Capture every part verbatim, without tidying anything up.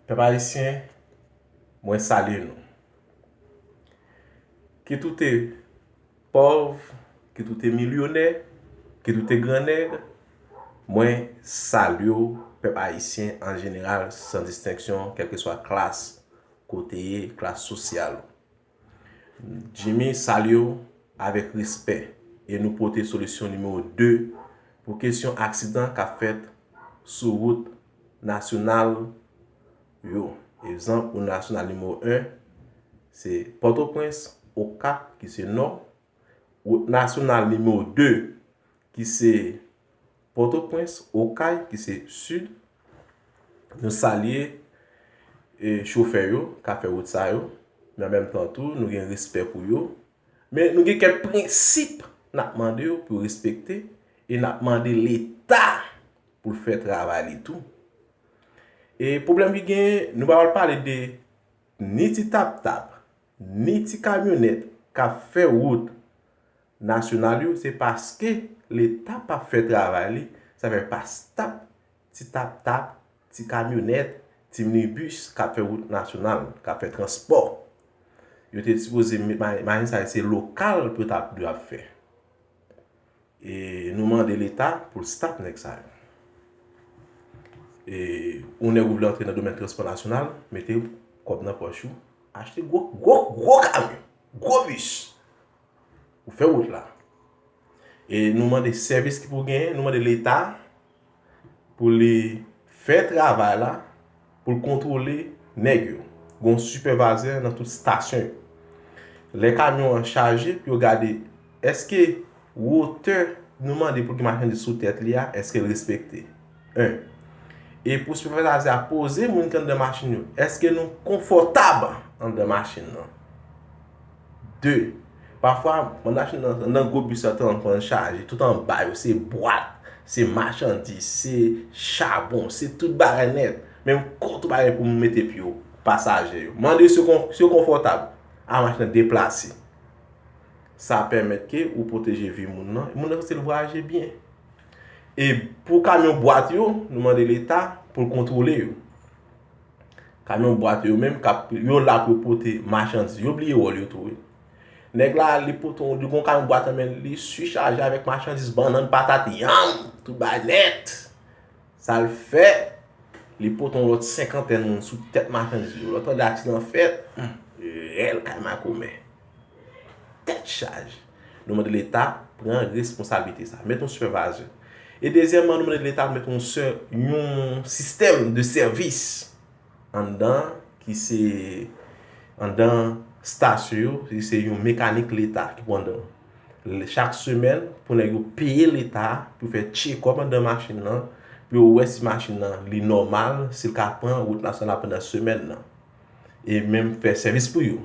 Pèp ayisyen, mwen salye nou. Kit ou te pòv, kit ou te milyonè, kit ou te grannèg, mwen salye w, pèp ayisyen an jeneral, san distenksyon, kèlkeswa klas ke w te ye, klas sosyal ou. Jimmy salye w avèk respè e nou pote solisyon nimewo de pou kesyon aksidan k ap fèt sou wout nasyonal yo. Egzanp, wout nasyonal nimewo en, se Pòtoprens, Okap, ki se nò. Wout nasyonal nimewo de, ki se Pòtoprens, Okay, ki se sid. Nou salye, e, chofè yo k ap fè wout sa yo, men an menm tan tou, nou gen respè pou yo. Men nou gen kèk prensip n ap mande yo pou yo respekte, e n ap mande Leta pou l fè travay li tou. E pwoblèm ki genyen, nou pa pral pale de ni ti tap-tap, ni ti kamyonèt k ap fè wout nasyonal yo, se paske Leta p ap fè travay li, sa fè pa stop ti tap-tap, ti kamyonèt, ti minibis k ap fè wout nasyonal, k ap fè transpò. Yo te sipoze met ma-, machin sa yo, se lokal pou yo ta dwe ap fè. E nou mande Leta pou l stop nèg sa yo. E yon nèg ou vle antre nan domèn transpò nasyonal, mete kòb nan pòch ou, achte gwo, gwo, gwo kamyon, gwo bis. Ou fè wout la. E nou mande sèvis ki pou genyen, nou mande Leta pou li fè travay la, pou l kontwole nèg yo. Gon sipèvayzè nan tout estasyon yo. Lè kamyon an chaje, pou yo gade èske wotè nou mande pou gen machandiz sou tèt li a, èske l respekte. En. E pou sipèvayzè a poze moun ki anndan machin yo, èske nou konfòtab anndan machin nan? De. Pafwa, moun machin nan, nan gwo bis la, tan pou l chaje, tout anba yo, se bwat, se machandiz, se chabon, se tout bagay nèt. Menm kòt ou pa gen pou mete pye w, pasaje yo. Mande si yo kon-, si yo konfòtab. A, machin nan deplase. Sa pèmèt ke ou pwoteje vi moun nan. Moun nan santi l vwayaje byen. E pou kamyon bwat yo, nou mande Leta pou l kontwole yo. Kamyon bwat yo menm, k ap, yo la pou yo pote machandiz. Yo bliye wòl yo tou, wi. Nèg la, li pote yon, li gon kamyon bwat nan men l, li sichaje avèk machandiz, bannann, patat, yanm, tout bagay nèt. Sa l fè, li pote yon lòt senkantèn moun sou tèt machandiz yo. Lè w tande aksidan fèt, hmm, rèl kay makomè. Tèt chaje. Nou mande Leta pran responsablite sa. Met yon sipèvayzè. E dezyèmman, nou mande Leta pou met yon sè-, yon sistèm de sèvis anndan ki se anndan estasyon yo, ki se yon mekanik Leta ki pou anndan. L-, chak semèn, pou nèg yo peye Leta pou fè tchekòp anndan machin nan, pou yo wè si machin nan li nòmal, si l ka pran wout nasyonal pandan semèn nan. E menm fè sèvis pou yo.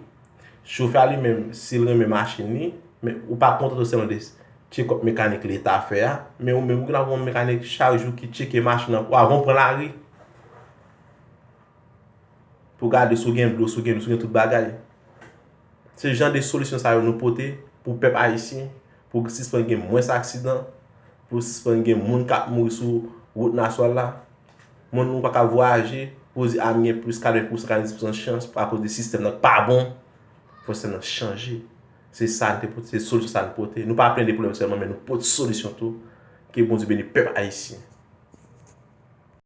Chofè a li menm, si l renmen machin li, men ou pa kontante w sèlman de tchekòp mekanik Leta fè a, men ou menm ou gen dwa gen yon mekanik chak jou ki tcheke machin nan pou avan w pran lari. Pou gade si w gen dlo, si w gen lou, si w gen tout bagay. Se jan de solisyon sa yo nou pote pou pèp ayisyen, pou sispann gen mwens aksidan, pou sispann gen moun k ap mouri sou wout nasyonal la. Moun nou pa ka vwayaje, pou di a m gen plis katreven pousan, katranndiz pousan chans akoz de sistèm nan k pa bon. Fò sistèm nan chanje. Se sa n te pote, se solisyon sa n pote. Nou pa plenn de pwoblèm sèlman, men nou pote solisyon tou. Ke Bondye beni pèp ayisyen.